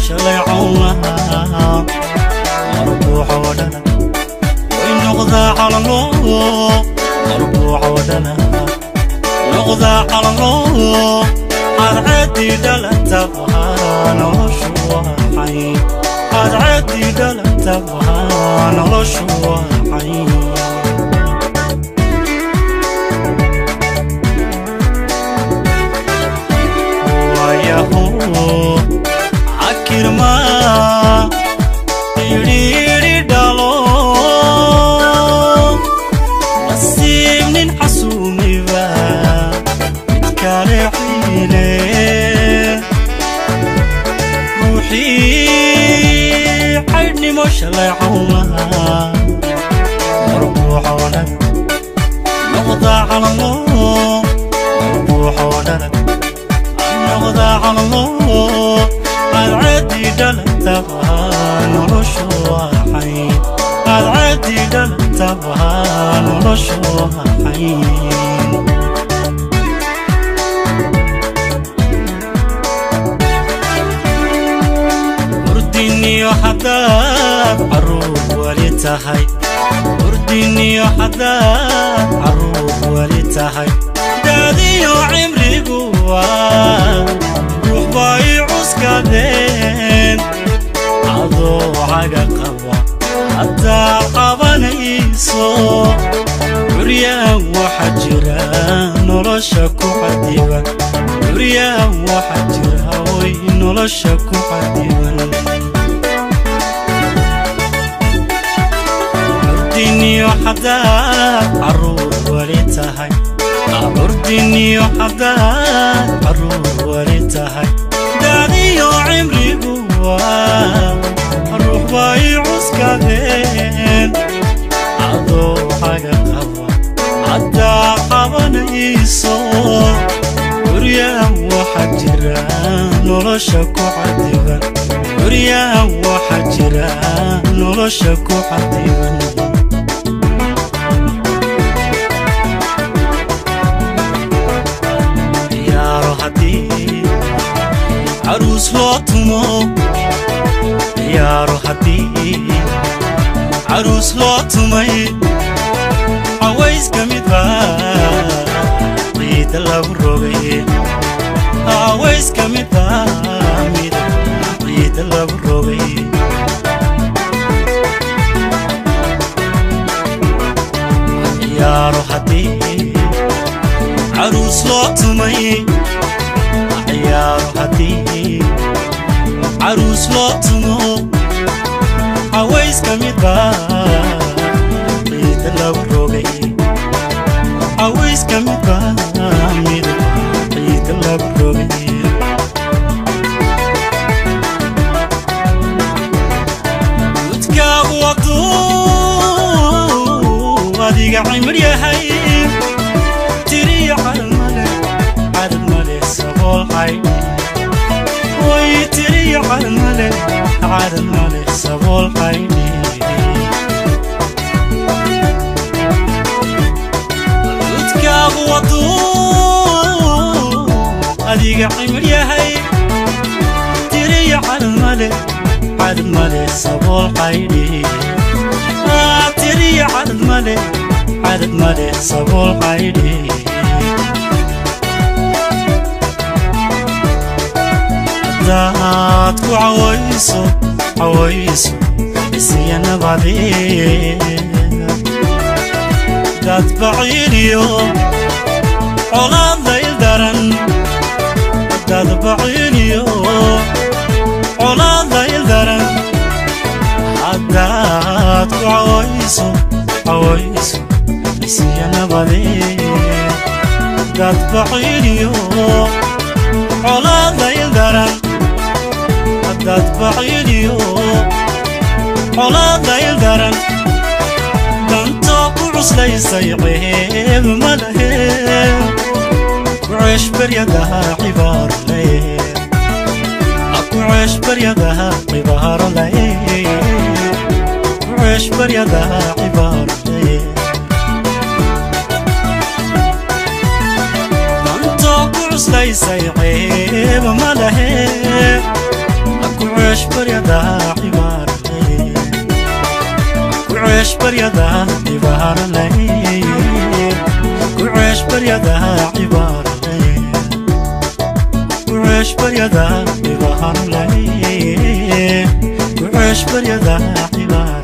shalay cawlaha marbuuxa wadhana way noqdaa calanlo marbuuxa wadhana noqdaa calanlo cadceeddii dhalataba noloshu waxay cadceeddii dhalataba noloshu waxay akirma yidhi dhalo nasiib nin xasuumiba mid kale xiile ruuxii caydhnimo shalay cawlaha marbuuxa wadhan noqdaa calanlo marbuuxa wadhan noqdaa calanlo cadceeddii dhalataba noloshu waxay cadceeddii dhalataba noloshu waxay urdiniyo haddaad carruur wali tahay urdiniyo haddaad carruur wali tahay daadiyo cimrigu waa ruux bay cuskadeen adoo caga qaba haddaad qabanayso curyaan waxa jira nolosha ku xadiban curyaan waxa jira way nolosha ku xadiban urdiniyo haddaad carruur wali tahay urdiniyo haddaad carruur wali tahay daadiyo cimrigu waa ruux bay cuskadeen adoo caga qaba haddaad qabanayso curyaan waxa jira nolosha ku xadiban curyaan waxa jira nolosha ku xadiban caruus loo tumo ciyaaro haddii caruus loo tumay cawayska midba ciidda lagu rogay cawayska midba mida ciidda lagu rogay ciyaaro haddii caruus loo tumay ciyaaro haddii caruus loo tumo cawayska midba ciidda lagu rogay cawayska midba mida ciidda lagu rogay gudkaagu hadduu adiga cimir yahay tiriyo cadad male cadad male sabool caydhi way tiriyo cadad male cadad male sabool caydhi gudkaagu hadduu adiga cimir yahay tiriyo cadad male cadad male sabool caydhi tiriyo cadad male cadad male sabool caydhi haddaad ku cawayso cawayso isiya nabadee dad baciiliyo colaad layl daran dad baciiliyo colaad layl daran haddaad ku cawayso cawayso isiya nabadee dad baciiliyo colaad layl daran dad baciiliyo colaad layl daran dantoo ku cuslaysay ceeb ma lahe ku ceesh baryadaha cibaaro laye ku ceesh baryadaha cibaaro laye ku ceesh baryadaha cibaaro laye dantoo ku cuslaysay ceeb ma lahe ku ceesh Ceesh baryada cibaarlay, ku ceesh baryada cibaarlay, ku ceesh baryada cibaarlay, ku ceesh baryada cibaarlay, ku ceesh baryada cibaarlay.